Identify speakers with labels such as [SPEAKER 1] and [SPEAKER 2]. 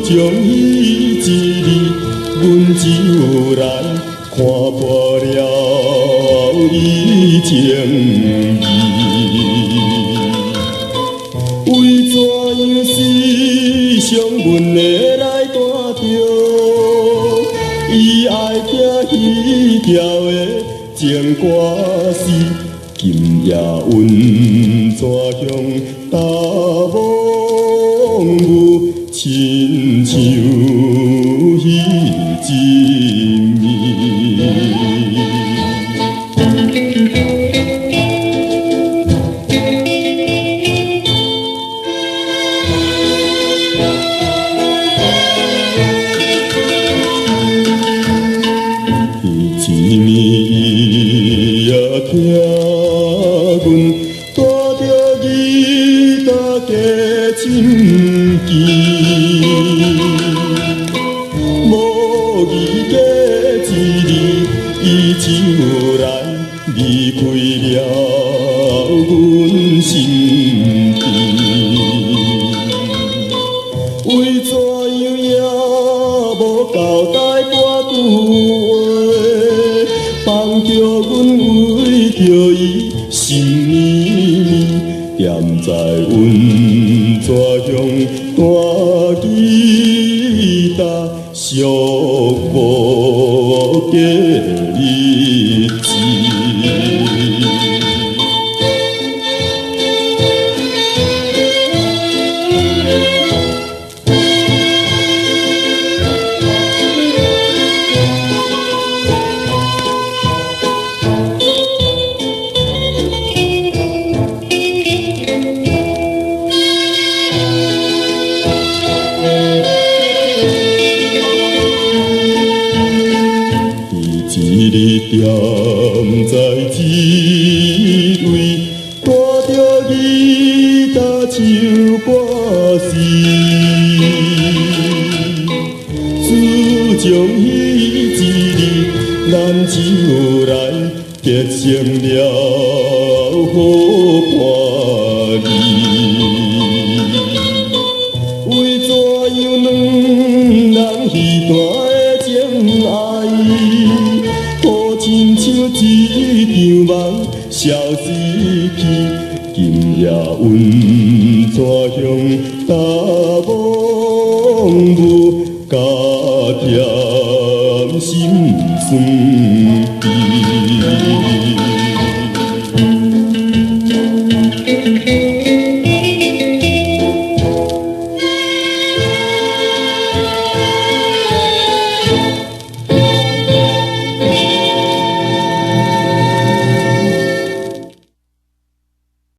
[SPEAKER 1] 將彼一日，阮就來看破了伊情義。為怎樣時常阮會來彈著？伊愛聽彼條的情歌時，今夜阮怎向搭罔有親像彼一暝。彼一暝伊也聽阮彈著吉他加深情，無意過一日，伊就來離開了阮身邊。為怎樣也無交代半句話，放著阮為著伊心綿綿，踮在阮怎向彈吉他，寂寞過日子。彼一日踮在這位彈著吉他唱歌時，自從彼一日，咱就來結成了好伴侶。為怎樣兩人彼段的情愛，好親像一場夢消失去？今夜阮怎向搭罔有加添心酸。